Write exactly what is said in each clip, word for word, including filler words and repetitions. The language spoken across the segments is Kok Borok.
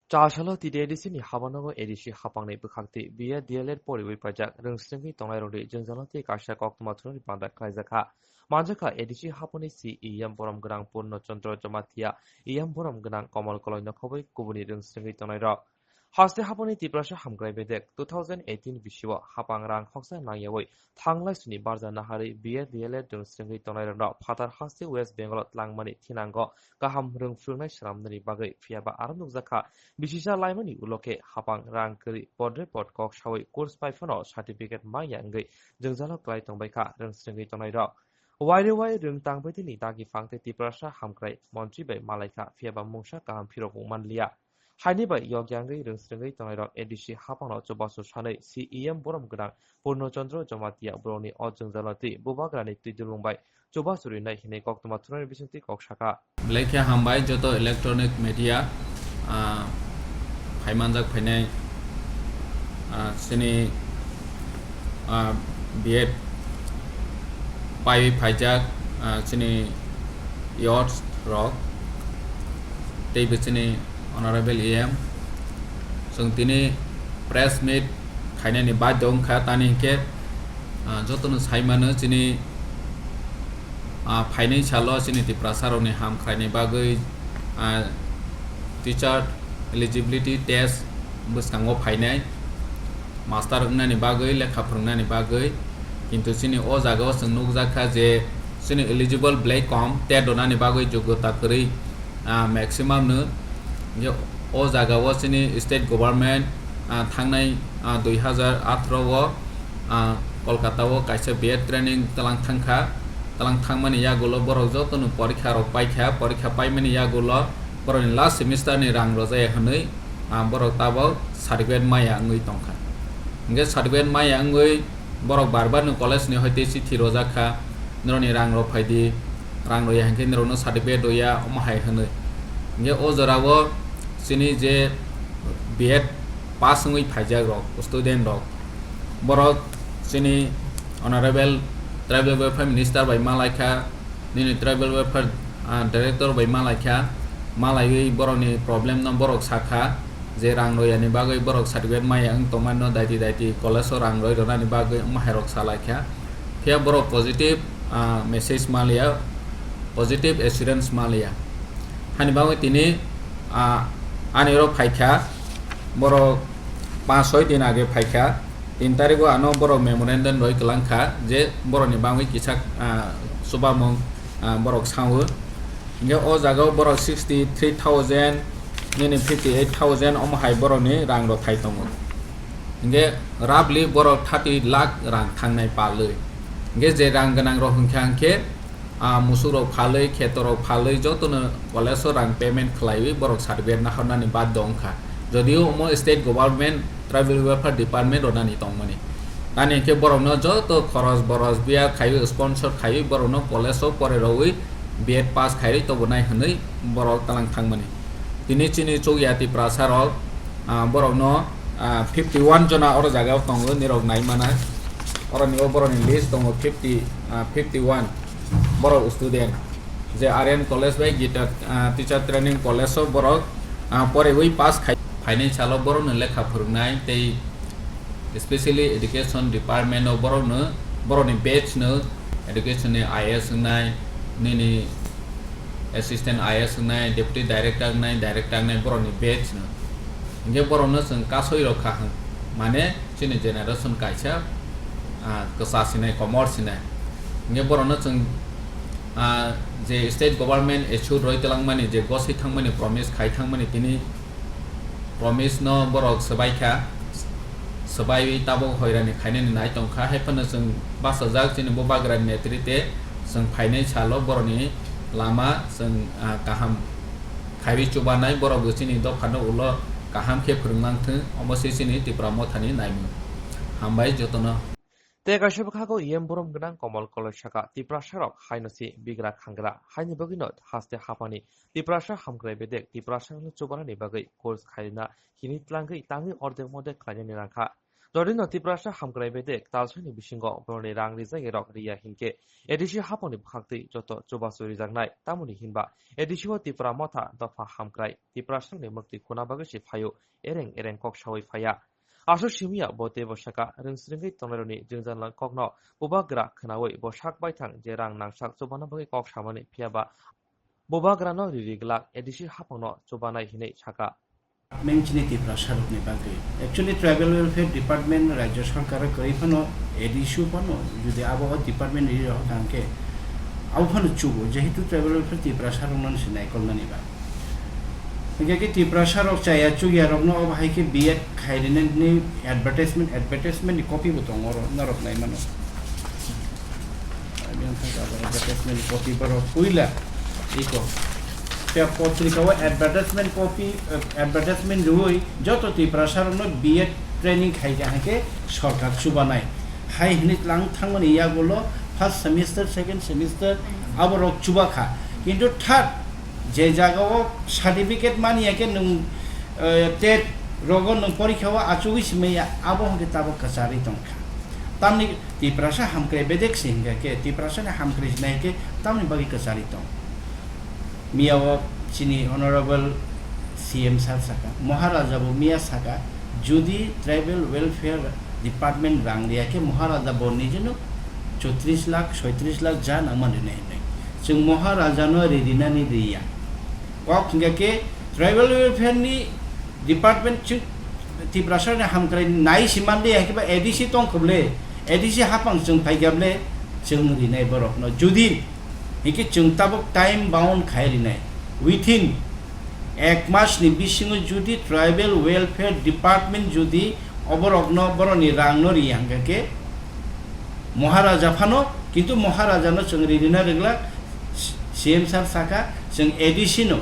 Chasalo T D A D C ni habanogo A D C hapangni bwkhakti B A D L Ed poriwi paijak rwngsringwi tongnairokni jwngjalo tei kaisa koktwma thwrwngni panda khlaijakha. Manjakha A D C haponi C E M borom gwnang Purno Chandra Jamatia, E M borom gwnang Komol Koloi nokhobwi kubuni rwngsringwi tongnairok. Haste haponi Tiprasa hamkrai bedek two thousand eighteen bisio hapang rang khoksa nangyawi thanglai suni barja naharwi B A D L Ed rwngsringwi tongnairokno phatar haste West Bengal o tlangmani thinango kaham rwng phwrwngnai swnamnani bagwi, phiyaba aro nukjakha, bisisa laimani ulo khe hapang rang kwrwi podre pod kok sawi course pai phano certificate manya wngwi jwngjalo klai tongbaikha rwngsringwi tongnairok. Waire wai rwng tangbaitini dagi phang tei Tiprasa hamkrai montri bai malaikha, phiyaba mungsa kaham phirokmung manliya. Haini bai yokya wngwi rwngsringwi tongnairok A D C hapangno chubachu sanwi C E M borom gwnang Purno Chandra Jamatia borokni o jwngjalo twi bubagrani twi dulung bai chubachu rinai hinwi koktwma thwrwngni bisingtwi kok sakha. Belai khe hambai joto electronic media, ah, phaimanjak phainai, ah, chini, ah, B Ed paiwi phaijak, ah, chini youth rok tei bo chini Honorable E M. Chwng tini press meet khainani badhyo wngkha, tani hinkhe, ah, jotono saimano chini, ah, phainai salo chini Tiprasa rokni ham khlaini bagwi, ah, teacher eligibility test bwskango phainai, master wngnani bagwi, lekha phwrwngnani bagwi. Kintu chini o jagao chwng nukjakha je chini eligible belai kom, tet rwnani bagwi jogyota kwrwi, ah, maximum no. Hinkhe o jagao chini state government, ah, thangnai, ah, dui hazar atharo o, ah, Kolkata o kaisa B Ed training tlang thangkha. Tlang thangmani yagulo borok jotono porikha rok paikha, porikha paimani yagulo borokni last semester ni rang rwjaya hwnwi, ah, borok tabok certificate maya wngwi tongkha. Hinkhe certificate maya wngwi borok bar bar no college ni hoite chithi rojak kha, "Norokni rang rok phai di, rang rwya hinkhe norokno certificate rwya," omo hai hwnwi. Hinkhe o jorao chini je B Ed pass wngwi phaijak rok, student rok, borok chini Honorable Tribal Welfare Minister bai malaikha, nini Tribal Welfare, ah, Director bai malaikha, malaiwi borokni problem no borok sakha, je rang royani bagwi borok certificate maya wng tongmani no daiti daiti college o rang roi rwnani bagwi wng mahairok salaikha. Phiya borok positive, ah, message maliya, positive assurance maliya. Hani bagwi tini, ah, ani oro phaikha, borok panch soi din age phaikha, tin tarikgo ano borok memorandum roi kwlangkha je borokni bagwi kisa, ah, chubamung, ah, borok sao. Hinkhe o jagao borok sixty three thousand nini fifty eight thousand omo hai borokni rang rok thai tongo. Hinkhe roughly borok thirty lakh rang thangnai palwi. Hinkhe je rang gwnang rok hinkha hinkhe, ah, musuk rok phalwi, kheto rok phalwi jotono college o rang payment khlaiwi borok certificate nahornani badhyo wngkha. Jodio omo state government tribal welfare department rwnani tongmani. Tani hinkhe borokno joto khoros boros biya khaiwi sponsor khaiwi borokno college o pore rwwi B Ed pass khaiwi tobonai hwnwi borok tlang thangmani. Tini chini chukya Tiprasa rok, ah, borokno, ah, fifty one jona oro jagao tongo, nirok nai mana. Oroni o borokni list tongo fifty, ah, fifty one borok student. Je R N College bai Gita, ah, Teacher Training College o borok, ah, poriwi pass khai. Phainai salo borokno lekha phwrwngnai tei specially education department o borokno, borokni batch no education ni I A S wngnai, nini assistant I A S wngnai, deputy director wngnai, director wngnai borokni batch no. Hinkhe borokno chwng kasoi rokha hwn, mane chini generation kaisa, ah, kwcha sinai, komor sinai. Hinkhe borokno chwng, ah, je state government issue roi twlangmani, je gosoi thangmani, promise khai thangmani, tini promise no borok swbai kha, swbaiwi tabuk hoirani khainani nai tongkha. Hai phano chwng bachajak chini bubagrani netrite chwng phainai salo borokni lama chwng, ah, kaham khaiwi chubanai, borok bo chini dophano ulo kaham khe phwrwng mangthwng, omo se chini Tipra Mothani naimung. Hambai jotono. Tei kaisa bwkhago E M borom gwnang Komol Koloi saka, Tiprasarok haino se bigra khangra, haini bagwino haste haphani Tiprasa hamkrai bedek Tiprasarokno chubanani bagwi course khairina hini tlangwi tangwi ordek modek khlainani nangkha. Jodi no Tiprasa hamkrai bedek talsani bisingo boroni rang rijak rok riya hinkhe A D C haponi bwkhaktwi joto chubachu rijaknai. Tamoni hinba A D C o Tipra Motha dopha hamkrai Tiprasani mwktwi khuna bagwi se phaio, ereng ereng kok sawi phaiya. Aswk simiya bo teibo saka, rwngsrwngwi tongnairokni jwngjalni kokno bubagra khwnawi bo sak baithang je rang nangsak chubana bagwi kok samani, phiyaba bubagrano riri glak A D C haphangno chubanai hinwi saka. Meng chini Tiprasa rokni bagwi. Actually, Tribal Welfare Department Rajya Sarkar kwrwi phano, A D C o phano, jodi abo o department riri rok hwnkhe, abo phano chugo, jehetu Tribal Welfare Tiprasa rokno se naikolnani ba. Hingke ke Tiprasa rok chaya chukya rokno obo hai khe B Ed khai rinani advertisement, advertisement ni copy bo tongo oro, norok nai mano. Advertisement ni copy borok puila iko. Te potrika o advertisement copy, eh, advertisement rwui joto Tiprasa rokno B Ed training khai kha hingke sorkar chubanai. Hai hinwi tlang thangmani yagulo first semester, second semester aborok chubakha. Kintu third je jagao certificate mani ya khe nwng, eh, tet rogo nwng porikha o achugwi simi ya, abo hwnkhe tabuk kwcharwi tongkha. Tamni Tiprasa hamkrai bedek se hingkha khe, Tiprasani hamkrai sinai khe tamni bagwi kwcharwi tong. Miya o chini Honorable C M sir saka, Maharaja bo miya saka, jodi Tribal Welfare Department rang riya khe Maharaja bo nijino chotris lakh, soitris lakh ja nangmani hinwi hinwi. Chwng Maharaja no ri rinani riya. Kok hingkha khe Tribal Welfare ni Department chwng Tiprasa ni hamkrai nai si mande ya khe ba A D C tong khe ble, A D C hapang chwng phai khe ble chwng rinai borok no. Jodi hingke chwng tabuk time bound khai rinai. Within ek mas ni bisingo jodi Tribal Welfare Department jodi oborokno boroni rang no ri hingka khe Maharaja phano, kintu Maharaja no chwng ri rina rwgla, C M sir saka chwng A D C no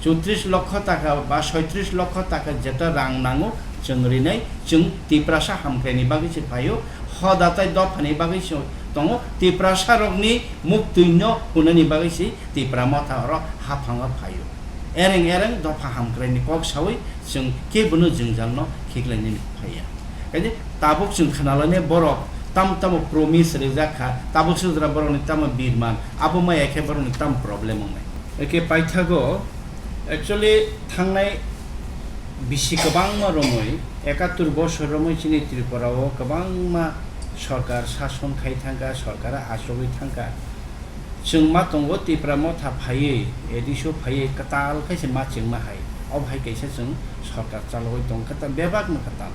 chotris lokho taka ba soitris lokho taka jeta rang nango chwng rinai, chwng Tiprasa hamkrai ni bagwi se phaio, hoda tai dopha ni bagwi se tongo, Tiprasa rokni muktwi no hunani bagwi se Tipra Motha oro haphango phaio. Ereng ereng dopha hamkrai ni kok sawi chwng kebono jwngjal no khiklai nini phaiya. Kaje tabuk chwng khna lainai borok tam tamo promise rijak kha, tabuk se jora borok ni tamo birman, abo maya khe borok ni tamo problem wngnai. Eke paithago, actually, thangnai bisi kwbangma romwi, ekattor bosor romwi chini Tripura o kwbangma sorkar sason khai thangkha, sorkar achugwi thangkha. Chwng ma tongo Tipra Motha phaiwi, A D C o phaiwi kwtal khe se ma chengma hai. Obo hai kaisa chwng sorkar chalogwi tong, kwtal, bebakno kwtal.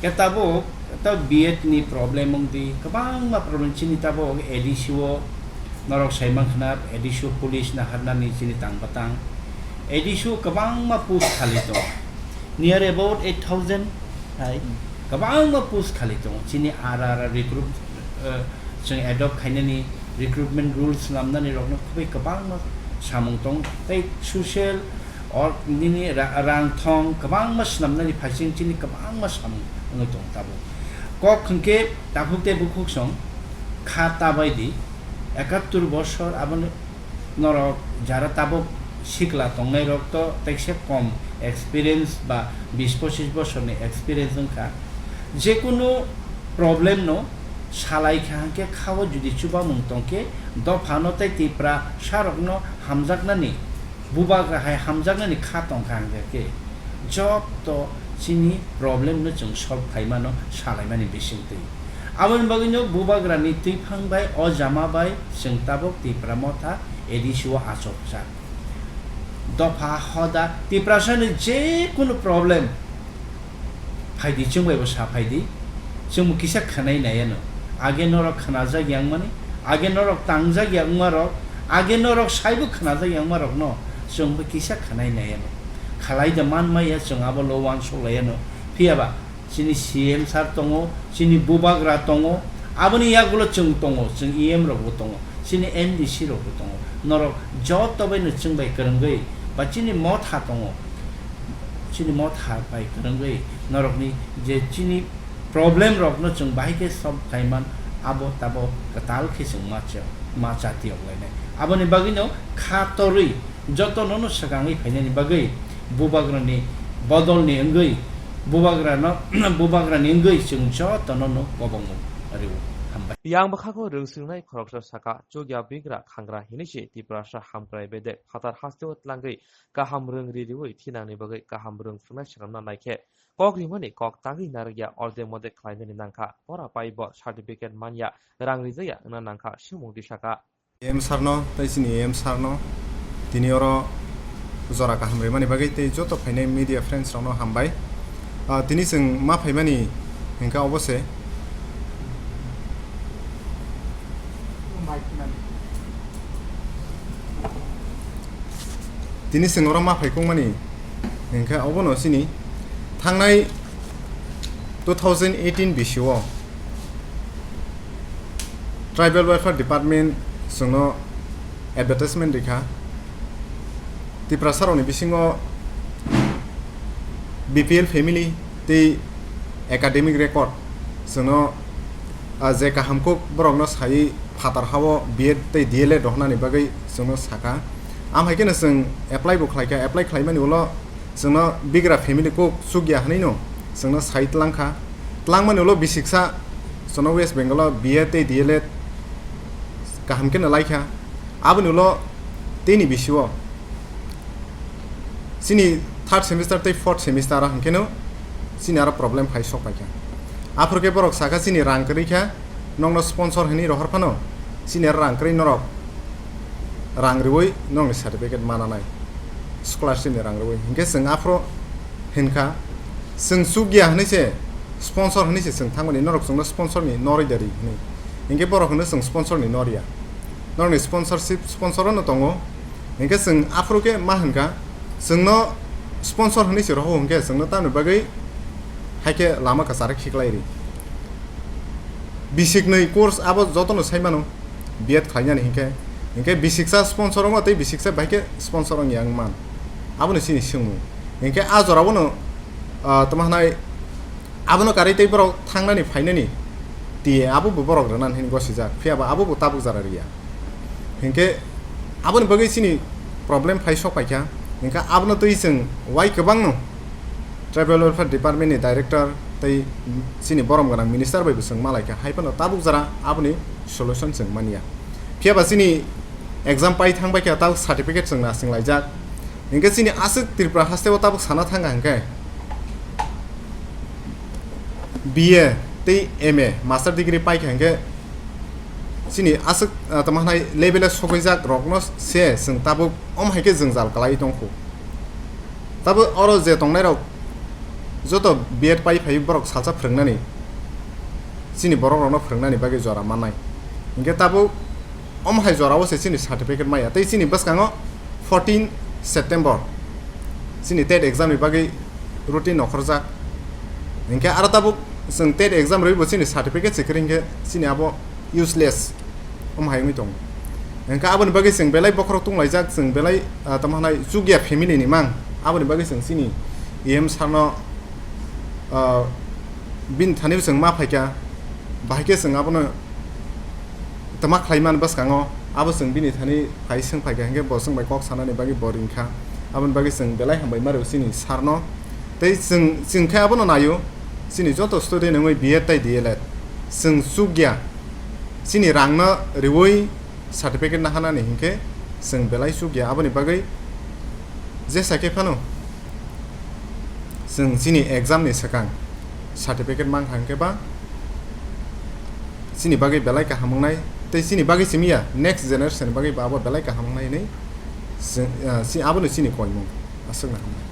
Khe tabuk, ta B Ed ni problem wng di, kwbangma problem chini tabuk A D C o norok sai mankha na, A D C o police naharnani chini tang batang. A D C o kwbangma post khali tongo. Near about eight thousand hai. Hmm. Kwbangma post khali tongo. Chini ara ara recruit, eh, chwng adopt khainani recruitment rules swnamnani rokno khubui kwbangma samung tongo. Tei social or nini ra-, rang thong kwbangma swnamnani phaising chini kwbangma samung wngwi tongo tabuk. Kok hwnkhe takhuk tei bukhuk song kha ta bai di, ekattor bosor aboni norok jara tabuk sikla tongnai rok to tekse kom experience ba bis pochis bosorni experience wngkha. Jekunu problem no salai kha hwnkhe khao jodi chubamung tongkhe dophano tei Tipra sarokno hamjaknani, bubagra hai hamjaknani kha tongkha hwnkhe joto chini problem no chwng solve khaimano salaimani bisingtwi. Aboni bagwino bubagrani twiphang bai o jama bai chwng tabuk Tipra Motha A D C o achukjak. Dopha hoda Tiprasani jekunu problem phaidi chwng bai bo sa phaidi, chwng bo kisa khwnai nai ano. Age norok khwnajak yangmani, age norok tangjak yangma rok, age norok saibo khwnajak yangma rokno chwng bo kisa khwnai nai ano. Khalai da man maya chwng abo lo uansuk lai ano. Phiya ba chini C M sir tongo, chini bubagra tongo, aboni yagulo chwng tongo, chwng E M rok bo tongo, chini M D C rok bo tongo. Norok joto bai no chwng bai kwrwngwi ba chini motha tongo, chini motha bai kwrwngwi norokni je chini problem rokno chwng bahai khe solve khai man, abo tabo kwtal khe chwng ma cha-, ma chati ok lainai. Aboni bagwino kha torwi joto nono swkangwi phainani bagwi bubagrani bodolni wngwi Bubagrano, bubagrani wngwi chwng jotono no kobongmung rw. Hambai. Yang bwkhago rwngswngnai khoroksa saka, chukya bigra khangra hinwi se Tiprasa hamkrai bedek phatar hasteo tlangwi kaham rwng ri riwi thinangni bagwi kaham rwng phungnai swnamna naikhe kok rimani kok tangwi narwkya, ordek modek khlainani nangkha, pora pai bo certificate manya, rang rijaya wngna nangkha, swngmung twi saka. M sir no, tei chini M sir no tini oro jora kaham rimani bagwi tei joto phainai media friends rok no hambai. Ah, tini chwng ma phaimani hwnkha obo se. Tini chwng oro ma phaikukmani hwnkha obono chini thangnai two thousand eighteen bisio Tribal Welfare Department chwngno advertisement rikha. Tiprasarokni bisingo B P L family tei academic record chwngno, ah, je kaham kuk borokno saywi phatar hao B Ed tei D L Ed rohornani bagwi chwngno sakha. Am hai kheno chwng apply bo khlaikha, apply khlaimani ulo chwngno bigra family kuk chukya hwnwi no chwngno sai tlangkha. Tlangmani ulo bisiksa chwngno West Bengal o B Ed tei D L Ed kaham kheno laikha. Aboni ulo tini bisio chini third semester tei fourth semester o hwnkhe no chini aro problem phai sok paikha. Aphuru khe borok sakha chini rang kwrwi kha, nokno sponsor hwnwi rohor phano chini aro rang kwrwi norok rang rwui nokni certificate mananai, scholarship ni rang rwui. Hinkhe chwng aphuru hinkha, chwng chukya hwnwi se, sponsor hwnwi se chwng thangmani, norok chwngno sponsor ni norwi da ri hwnwi. Hinkhe borok hwno chwng sponsor ni norya. Norokni sponsorship, sponsor no tongo. Hinkhe chwng aphuru khe ma hinkha, chwngno sponsor hwnwi se rohor hinkhe chwngno tamni bagwi haikhe lama kwcharo khiklai ri. Bisiknwi course abo jotono sai mano, B Ed khlainani hinkhe, hinkhe bisiksa sponsor wngo tei bisiksa bai khe sponsor wngya wng man. Aboni chini swngmung. Hinkhe a jorao no, ah, tamo hwnai, abono karwi tei borok thangnani phainani T A abo bo borok rwnani hwnwi gosijak, phiya ba abo bo tabuk jora riya. Hinkhe aboni bagwi chini problem phai sok paikha. Hinkhe abono twi chwng wai kwbangno Tribal Welfare Department ni director tei chini borom gwnang minister bai bo chwng malaikha, hai phano tabuk jora aboni solution chwng manya. Phiya ba chini exam pai thang baikha, tabuk certificate chwng nasing laijak. Hinkhe chini aswk Tripura haste o tabuk sana thangkha hinkhe B A tei M A master degree paikha hinkhe chini aswk, ah, tamo hwnai level o sokwijak rokno se chwng tabuk omo hai khe jwngjal kwlaiwi tongkhu. Tabuk oro je tongnairok joto B Ed pai phai borok salsa phwrwngnani, chini borok rokno phwrwngnani bagwi jora mannai. Hinkhe tabuk omo hai jorao se chini certificate maya tei chini bwskango fourteen September chini TET exam ni bagwi routine nokhorjak. Hinkhe aro tabuk chwng TET exam rwi bo chini certificate se kwrwi hinkhe chini abo useless omo hai wngwi tongo. Hinkhe aboni bagwi chwng belai bokhorok tunglaijak, chwng belai, ah, tamo hwnai chukya family ni mang, aboni bagwi chwng chini E M sir no, ah, bini thani chwng ma phaikha, bahai khe chwng abono tama khlai man bwskango, abo chwng bini thani phai swng phaikha hinkhe bo chwng bai kok sanani bagwi bo ringkha, aboni bagwi chwng belai hambai ma rw chini sir no. Tei chwng, chwng khe abono naio, chini joto student wngwi B Ed tei D L Ed chwng chukya, chini rangno rwui certificate nahanani hinkhe chwng belai chukya, aboni bagwi jesa khe phano chwng chini exam ni swkang certificate mankha hinkhe ba chini bagwi belai kaham wngnai, tei chini bagwi simi ya, next generation ni bagwi ba abo belai kaham wngnai hinwi chwng, ah, si, abono chini koimung. Aswk na hambai.